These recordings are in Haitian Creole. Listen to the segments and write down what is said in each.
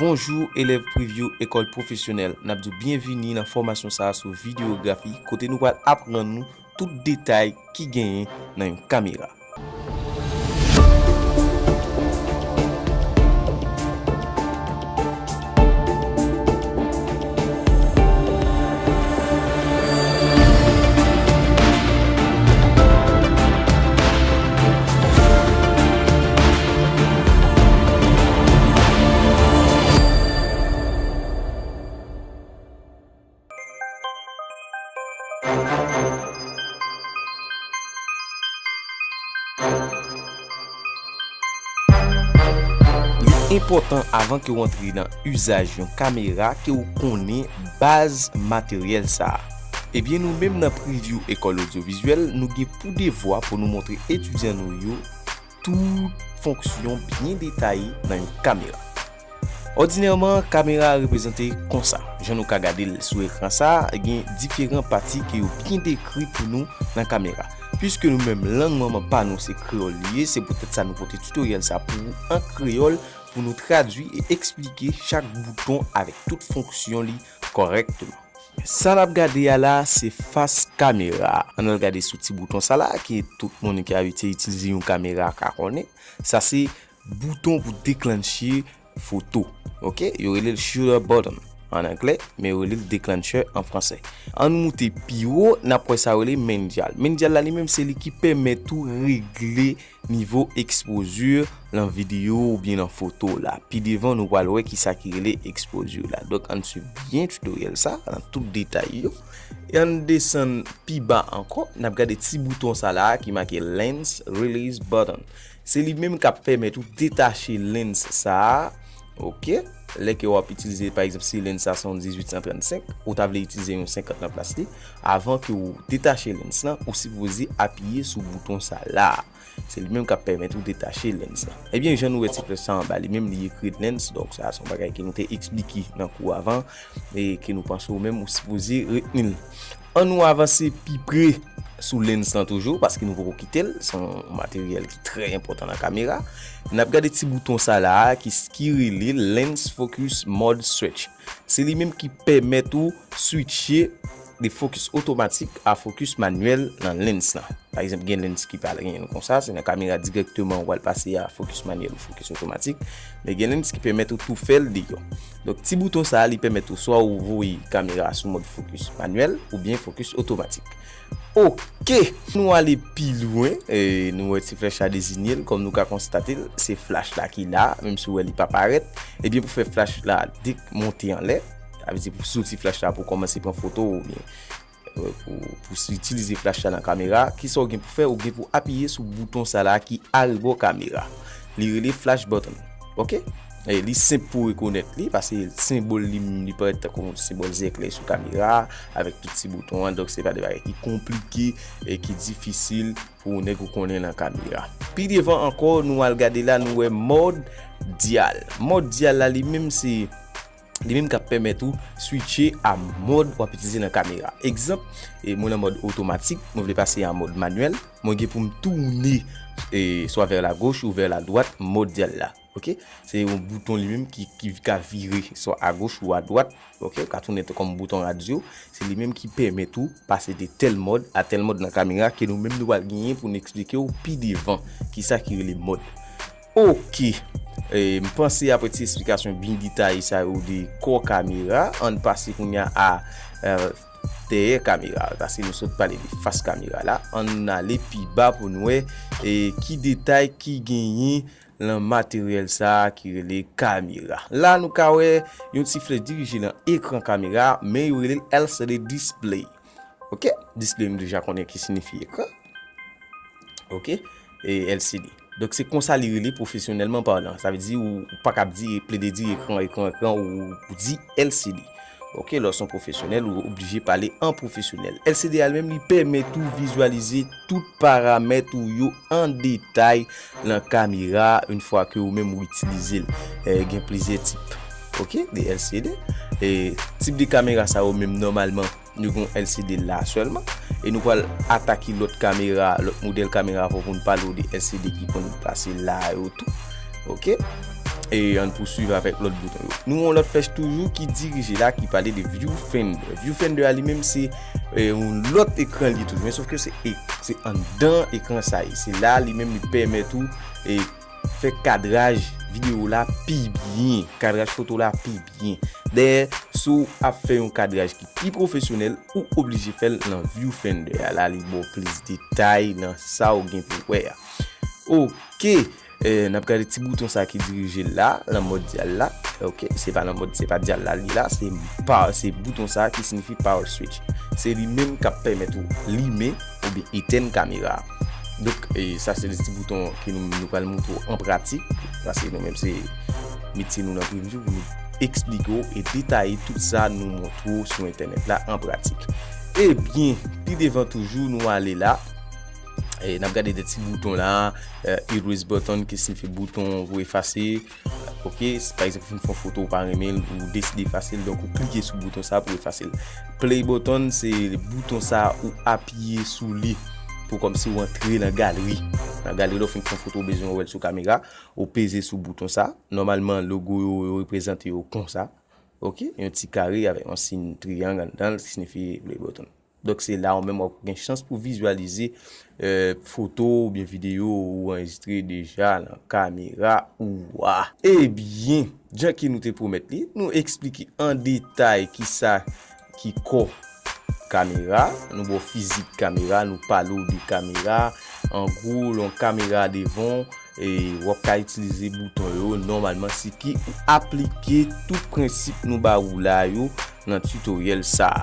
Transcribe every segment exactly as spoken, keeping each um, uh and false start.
Bonjou, elèv Preview Ekòl Pwofesyonèl. N ap di w byenvini nan fòmasyon sa a sou videyografi, kote nou pral aprann nou tout detay ki genyen nan yon kamera. Li enpòtan avan ke w antre nan izaj yon kamera ke w konnen baz materyèl sa a. Ebyen, nou menm nan Preview Ekòl Odyovizyèl, nou gen pou devwa pou nou montre etidyan nou yo tout fonksyon byen detaye nan yon kamera. Òdinèman, kamera a reprezante konsa. Jan nou ka gade l sou ekran sa a, gen diferan pati ke yo byen dekri pou nou nan kamera. Piske nou menm lang manman pa nou se kreyòl li ye, se poutèt sa nou pote titoryèl sa pou ou an kreyòl, pou nou tradui e eksplike chak bouton avèk tout fonksyon li kòrèkteman. Sa n ap gade a la, se fas kamera. Ann al gade sou ti bouton sa la, ke tout moun ki abitye itilize yon kamera ka konnen. Sa se bouton pou deklanche foto. Oke? Yo rele l shutter button an anglè, men yo rele l declencher an fransè. Ann moute pi wo, n ap wè sa yo rele main dial. Main dial la li menm se li ki pèmèt ou regle nivo ekspozi lan videyo oubyen lan foto la. Pi devan, nou pral wè kisa ki rele ekspozi la. Donk, ann swiv byen titoryèl sa, nan tout detay yo. E ann desann pi ba ankò, n ap gade ti bouton sa la ki make lens release button. Se li menm k ap pèmèt ou detache lens sa a, oke? Lè ke w ap itilize, pa egzanp, si lens sa se yon dizuit san trannsenk, ou ta vle itilize yon senkant nan plas li, avan ke w detache lens lan, ou sipoze apiye sou bouton sa la. Se li menm k ap pèmèt ou detache lens lan. Ebyen, jan nou wè ti flèch sa anba, li menm li ekri lens, donk sa se yon bagay ke nou te eksplike nan kou avan, e ke nou panse ou menm ou sipoze retni l. Ann nou avanse pi pre sou lens lan toujou, paske nou poko kite l, se yon materyèl ki trè enpòtan nan kamera. N ap gade ti bouton sa la a ki, ki rele Lens Focus Mode Switch. Se li menm ki pèmèt ou switche de focus otomatik a focus manyèl nan lens lan. Pa egzanp, gen lens ki pa genyen konsa, se nan kamera dirèkteman ou al pase a focus manyèl ou focus otomatik, men gen lens ki pèmèt ou tou fè l deyò. Donk, ti bouton sa a, li pèmèt ou swa ou voye kamera a sou mòd focus manyèl oubyen focus otomatik. Oke, nou ale pi lwen, e nou wè ti flèch la dezinye l, kòm nou ka konstate l, se flach la ki la, menm si w wè li pa parèt. Ebyen, pou fè flach la demonte anlè, sa vle di pou soti flach la pou kòmanse pran foto oubyen, e, pou, pou s-, itilize flach la nan kamera, kisa w gen pou fè? Ou gen pou apiye sou bouton sa la ki arebò kamera. Li rele flash button. Oke? E li senp pou rekonèt li, paske senbòl li, li parèt tankou yon senbòl zèklè sou kamera, avèk tout ti bouton an. Donk, se pa de bagay ki konplike e ki difisil pou nèg ou konnen nan kamera. Pi devan ankò, nou al gade la, nou wè mòd dyal. Mòd dyal la, li menm se, li menm k ap pèmèt ou switche a mòd w ap itilize nan kamera. Egzanp, e mwen nan mòd otomatik, mwen vle pase a mòd manyèl, mwen gen pou m tounen, e, swa vè la goch ou vè la dwat, mòd dyal la. Oke? Se yon bouton li menm ki, ki ka vire swa a goch ou a dwat. Oke? Ou ka tounen kòm bouton radyo. Se li menm ki pèmèt ou pase de tèl mòd a tèl mòd nan kamera ke nou menm nou pral genyen pou n eksplike w pi devan kisa ki rele mòd. Oke. E, m panse apre ti esplikasyon byen detaye sa yo de kò kamera, ann pase kounye a a, e, dèyè kamera, paske nou sot pale de fas kamera la. Ann ale pi ba pou n wè, e, ki detay ki genyen nan materyèl sa a ki rele kamera. La, nou ka wè yon ti flèch dirije nan ekran kamera, men yo rele l L C D display. Oke? Display, nou deja konnen ki siyifi ekran. Oke? E L C D. Donk, se konsa li rele pwofesyonèlman palan. Sa vle di, ou, ou pa kab di, plede di ekran, ekran, ekran, ou, ou di L C D. Oke, lè w se yon pwofesyonèl, ou oblije pale an pwofesyonèl. L C D a li menm, li pèmèt ou vizyalize tout paramèt ou yo an detay nan kamera, yon fwa ke ou menm ou itilize l. E, gen plizyè tip, oke, de L C D. E, tip de kamera sa yo menm, nòmalman, nou gen L C D la sèlman. E nou pral atake lòt kamera, lòt modèl kamera avan pou n pale w de L C D ki konn pase la yo tou. Oke? E ann pouswiv avèk lòt bouton yo. Nou yon lòt flèch toujou ki dirije la, ki pale de Viewfinder. Viewfinder a li menm se e, yon lòt ekran li toujou, men sof ke se e, se anndan ekran sa ye. Se la li menm li pèmèt ou e, fè kadraj videyo la pi byen, kadraj foto la pi byen. Dayè, si w ap fè yon kadraj ki pi pwofesyonèl, ou oblije fè l nan Viewfinder a. La li ba w plis detay nan sa w gen pou wè a. Oke, e, n ap gade ti bouton sa ki dirije la, nan mòd dyal la. Oke, se pa nan mòd, se pa dyal la li la, se pa, se bouton sa ki siyifi power switch. Se li menm k ap pèmèt ou limen oubyen etèn kamera a. Donk, e, sa se de ti bouton ke nou, nou pral montre w an pratik, paske nou menm se metye nou nan preview pou nou eksplike w e detaye tout sa nou montre w sou entènèt la an pratik. Ebyen, pi devan toujou, nou ale la. E, n ap gade de ti bouton la, e, erase button ki siyifi bouton pou efase. Oke, si pa egzanp ou fin fè yon foto ou pa renmen l, ou deside efase l, donk ou klike sou bouton sa pou efase l. Play button se bouton sa ou apiye sou li pou kòmsi ou antre nan galri. Nan galri lè ou fin fè yon foto ou bezwen wè l sou kamera, ou peze sou bouton sa. Nòmalman logo yo, yo reprezante yo konsa. Oke, yon ti kare avèk yon siy triyang anndan l ki siyifi play button. Donk se la ou menm w ap gen chans pou vizyalize e, foto oubyen videyo ou anrejistre deja nan kamera ou a. Ebyen, jan ke nou te pwomèt li, nou eksplike an detay kisa ki kò kamera, nou ba w fizik kamera, nou pale w de kamera, an gwo, lè yon kamera devan w, e, w ap ka itilize bouton yo nòmalman, se ki ou aplike tout prensip nou ba ou la yo nan titoryèl sa a.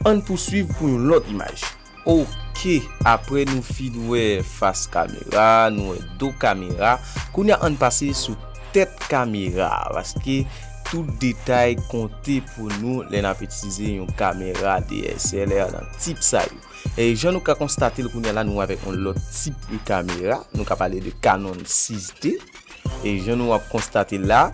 Ann pouswiv pou yon lòt imaj. Oke, apre nou fin wè fas kamera, nou wè do kamera, kounye a ann pase sou tèt kamera, paske tout detay konte pou nou lè n ap itilize yon kamera D S L R nan tip sa yo. E jan nou ka konstate l kounye a la, nou avèk yon lòt tip de kamera, nou ka pale de Canon six D. E jan nou ap konstate la,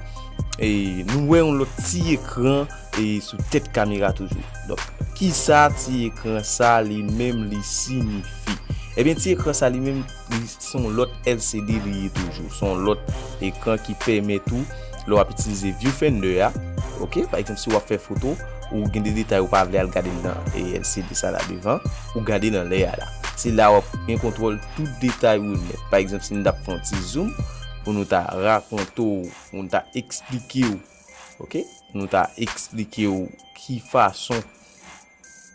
e nou wè yon lòt ti ekran e sou tèt kamera toujou. Donk, kisa ti ekran sa li menm li siyifi? Ebyen, ti ekran sa li menm, li se yon lòt L C D li ye toujou. Se yon lòt ekran ki pèmèt ou, lè w ap itilize Viewfinder a, oke, pa egzanp, si w ap fè foto, ou gen de detay ou pa vle al gade l nan e, L C D sa la devan, ou gade l anlè a la. Se la w ap gen kontwòl tout detay ou nèt. Pa egzanp, si n t ap fè yon ti zoom, pou nou ta rakonte w, pou nou ta eksplike w, oke? Pou nou ta eksplike w ki fason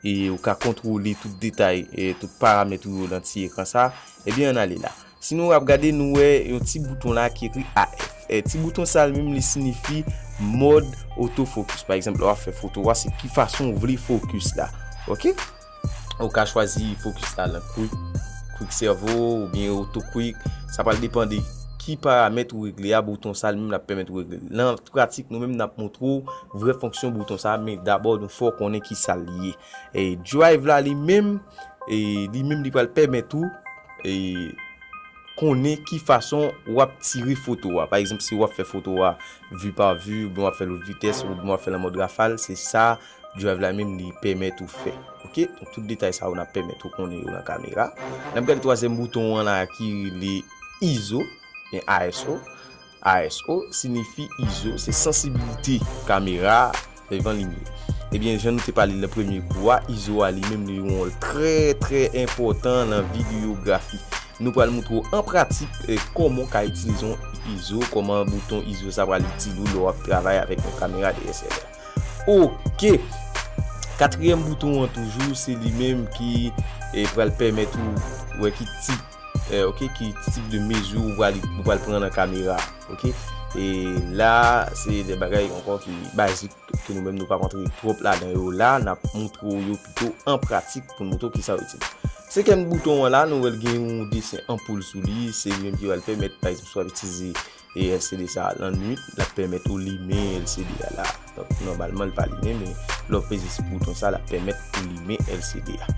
e ou ka kontwole tout detay, e tout paramèt ou yo nan ti ekran sa, ebyen, ann ale la. Si nou ap gade, nou wè yon ti bouton la ki ekri A F. E ti bouton sa li menm li siyifi mòd autofocus. Pa egzanp, lè w ap fè foto a, se ki fason ou vle focus la. Oke? Ou ka chwazi focus la nan quick, quick servo oubyen auto quick. Sa pral depann de ki paramèt ou regle a, bouton sa li menm l ap pèmèt ou regle l. Nan pratik, nou menm n ap montre w vrè fonksyon bouton sa, men dabò nou fè w konnen kisa l ye. E drive la li menm, e li menm li pral pèmèt ou e konnen ki fason w ap tire foto a. Pa egzanp, si w ap fè foto a vue par vue, oubyen w ap fè l out vitès, oubyen w ap fè l an mòd rafal, se sa drive la menm li pèmèt ou fè. Oke? Donk, tout detay sa yo n ap pèmèt ou konnen yo nan kamera. N ap gade twazyèm bouton an la ki rele iso, oubyen I S O. I S O siyifi iso, se sansibilite kamera devan limyè. Ebyen, jan nou te pale nan premye kou a, iso a li menm li yon wòl trè, trè enpòtan nan videyografi. Nou pral montre w an pratik, e, kòman w ka itilize yon iso, kòman bouton iso sa pral itil ou lè w ap travay avèk yon kamera D S L R. Oke. Katriyèm bouton an toujou, se li menm ki, e, pral pèmèt ou wè ki tip, e, oke, ki tip de mezi ou pral, ou pral pran nan kamera. Oke? E la, se de bagay ankò ki bazik, ke nou menm nou p ap antre twòp ladan yo la, n ap montre w yo pito an pratik pou n montre w kisa yo itil. Senkyèm bouton an la, nou wè l gen yon desen anpoul sou li, se li menm ki pral pèmèt, pa egzanp, si w ap itilize e L C D sa a lannwit, l ap pèmèt ou limen L C D a la. Donk, nòmalman, li pa limen, men lè w peze sou bouton sa, l ap pèmèt ou limen L C D a.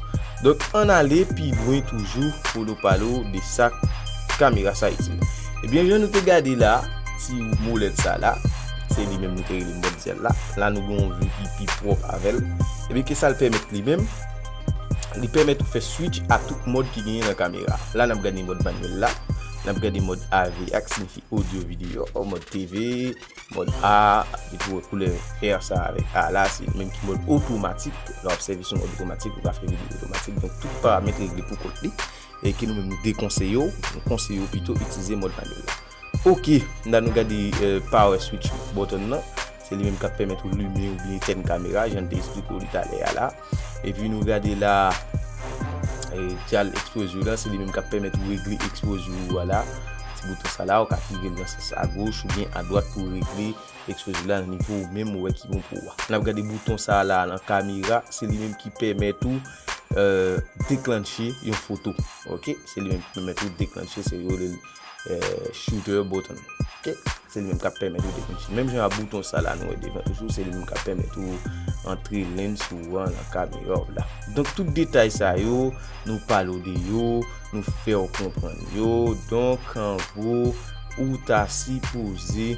Donk, ann ale pi lwen toujou pou nou pale w de sa kamera sa itil. Ebyen, jan nou te gade la, ti molèt sa la, se li menm nou te rele mòd dyal la. La, nou gen yon vi ki pi pwòp avè l. Ebyen, kisa l pèmèt li menm? Li pèmèt ou fè switch a tout mòd ki genyen nan kamera. La, n ap gade mòd manyèl la. N ap gade mòd A V A, ki siyifi odyo videyo, mòd T V, mòd A, epi w wè koulè vè sa avèk A la, se li menm ki mòd otomatik. Lè w ap sèvi sou mòd otomatik, ou ka fè videyo otomatik. Donk, tout paramèt regle pou kont li, e ke nou menm nou dekonseye w, nou konseye w pito itilize mòd manyèl la. Ok, la nou gade, euh, power switch button nan. Se li menm k ap pèmèt ou limen oubyen etèn kamera, jan n te eksplike w li talè a la. Epi nou gade la, eh, dial eksplozyon lan, se li menm k ap pèmèt ou regle eksplozyon ou a la. Ti bouton sa la, ou ka vire l nan sans agoch oubyen adwat pou regle eksplozyon la nan nivo ou menm ou wè ki bon pou ou a. N ap gade bouton sa la nan kamera, se li menm ki pèmèt ou, euh, deklanche yon foto. Ok? Se li menm ki pèmèt ou deklanche, se yo rele l, euh, shooter button. Ok? Se li menm k ap pèmèt ou deklanche. Menm jan a bouton sa la nou wè devan toujou, se li menm k ap pèmèt ou antre lens ou an nan kamera w la. Donk, tout detay sa yo, nou pale w de yo, nou fè w konprann yo. Donk, an gwo, ou ta sipoze,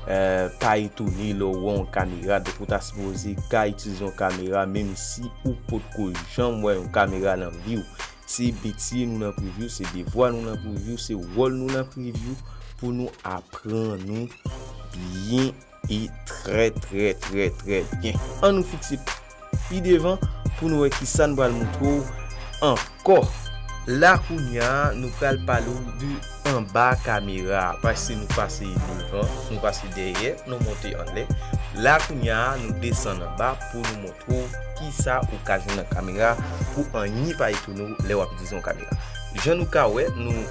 eh, pa etone lè w wè yon kamera. Donk, ou ta sipoze ka itilize yon kamera, menm si ou potko janm wè yon kamera nan vi w. Se metye nou nan Preview, se devwa nou nan Preview, se wòl nou nan Preview pou nou aprann nou byen e trè, trè, trè, trè byen. Ann nou fikse pi devan pou nou wè kisa n pral montre w ankò. La kounye a, nou pral pale w de anba kamera a, paske nou pase devan, nou pase dèyè, nou monte anlè. La kounye a, nou desann anba pou nou montre w kisa ou ka jwenn nan kamera pou anyen pa etone w lè w ap itilize yon kamera. Jan nou ka wè, nou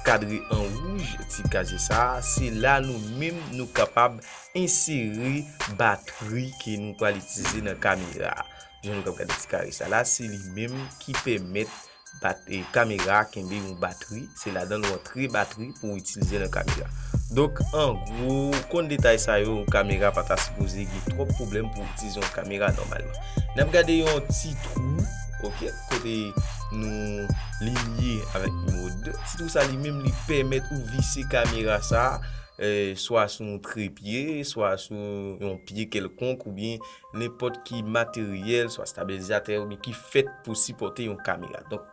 kadre an wouj ti kare sa a, se la nou menm nou kapab ensere batri ke nou pral itilize nan kamera a. Jan nou k ap gade ti kare sa la, se li menm ki pèmèt bat-, e, kamera a kenbe yon batri. Se ladan l ou antre batri pou w itilize nan kamera. Donk, an gwo, konn detay sa yo, yon kamera pa ta sipoze gen twòp pwoblèm pou w itilize yon kamera nòmalman. N ap gade yon ti twou, ok, kote nou limye avèk nimewo de. Ti twou sa li menm, li pèmèt ou vise kamera sa, eh, swa sou yon trepye, swa sou yon pye kèlkonk, oubyen nenpòt ki materyèl, swa estabilizatè, oubyen ki fèt pou sipòte yon kamera. Donk,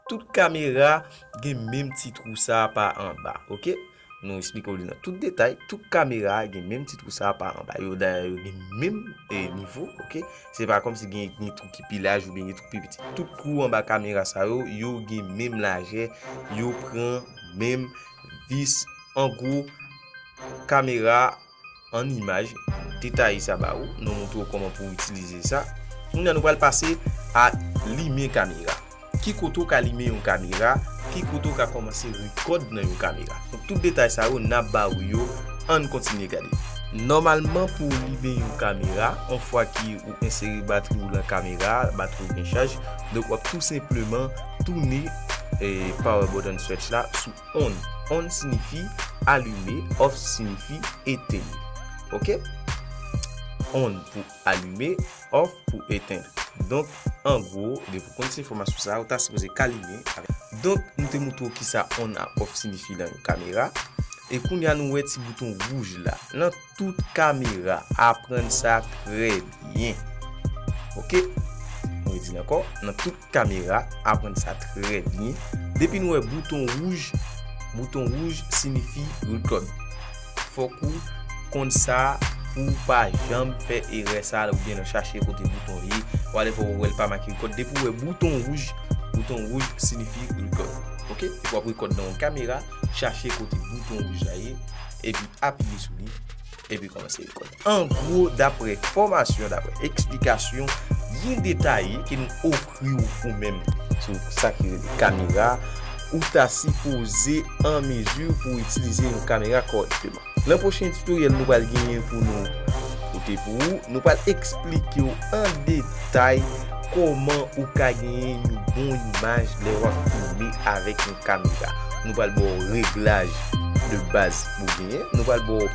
tout kamera gen menm ti twou sa pa anba, ok? Nou eksplike w li nan tout detay, tout kamera gen menm ti twou sa pa anba. Yo, dayè, yo gen menm, eh, nivo, ok? Se pa kòmsi gen, gen twou ki pi laj oubyen gen twou pi piti. Tout twou anba kamera sa yo, yo gen menm lajè, yo pran menm vis. An gwo, kamera an imaj, nou detaye sa ba ou, nou montre w kòman pou w itilize sa. Kounye a nou pral pase a limen kamera. Ki kote w ka limen yon kamera, ki kote w ka kòmanse rekòd nan yon kamera. Donk, tout detay sa yo, n ap ba ou yo, ann kontinye gade. Nòmalman, pou w limen yon kamera, yon fwa ki ou ensere batri ou nan kamera, batri ou gen chaj, donk w ap tou senpleman tounen, eh, power button switch la sou on. On siyifi alime, off siyifi etenn. Ok? On pou alime, off pou etenn. Donk, an gwo, depi w konn se enfòmasyon sa a, ou ta sipoze ka limen avèk. Donk, nou te montre w kisa on ak off siyifi nan yon kamera. E kounye a, nou wè ti bouton wouj la. Nan tout kamera, aprann sa trè byen. Ok? Mwen redi l ankò. Nan tout kamera, aprann sa trè byen. Depi nou wè bouton wouj, bouton wouj siyifi record. Fòk ou konn sa pou w pa janm fè erè sa a, oubyen nan chache kote bouton ye, whatever, ou wè l pa make record. Depi w wè bouton wouj, bouton wouj siyifi record. Ok? Depi w ap record nan yon kamera, chache kote bouton wouj la ye, epi apiye sou li, epi kòmanse record. An gwo, daprè fòmasyon, daprè eksplikasyon byen detaye ke nou ofri w ou menm sou sa ki rele kamera, ou ta sipoze an mezi pou w itilize yon kamera kòrèkteman. Nan pwochen tutoriel nou pral genyen pou nou pote pou ou, nou pral eksplike w an detay kòman ou ka genyen yon bon imaj lè w ap filme avèk yon kamera. Nou pral ba w reglaj de baz pou w genyen. Nou pral ba w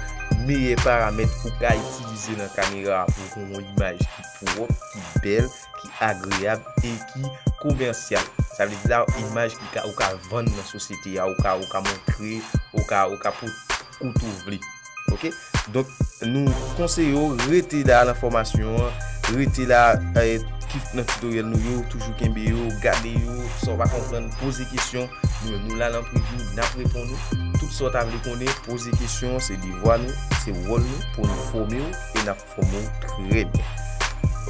meyè paramèt ou ka itilize nan kamera pou w gen yon imaj ki pwòp, ki bèl, ki agreyab e ki komèsyal. Sa vle di la, imaj ki ka, ou ka vann nan sosyete a, ou ka, ou ka montre, ou ka, ou ka pou kote w vle. Ok? Donk, nou konseye w rete la nan fòmasyon an, rete la, eh, aktif nan tutoriel nou yo, toujou kenbe yo, gade yo, sa w pa konprann, poze kesyon. Nou, nou la nan preview, n ap reponn ou. Tout sa w ta vle konnen, poze kesyon, se devwa nou, se wòl nou pou nou fòme w e n ap fòme w trè byen.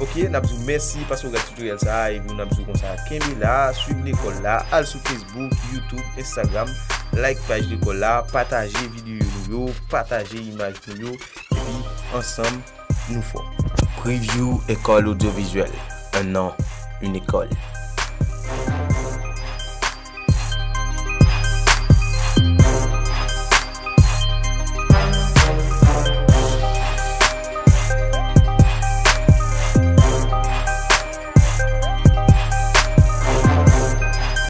Ok, n ap di w mèsi paske w gade tutoriel sa a, epi n ap di w konsa, kenbe la, swiv lekòl la, al sou Facebook, YouTube, Instagram, like paj lekòl la, pataje videyo nou yo, pataje imaj nou yo, epi ansanm nou fò. Preview École Audiovisuelle, un an, une école.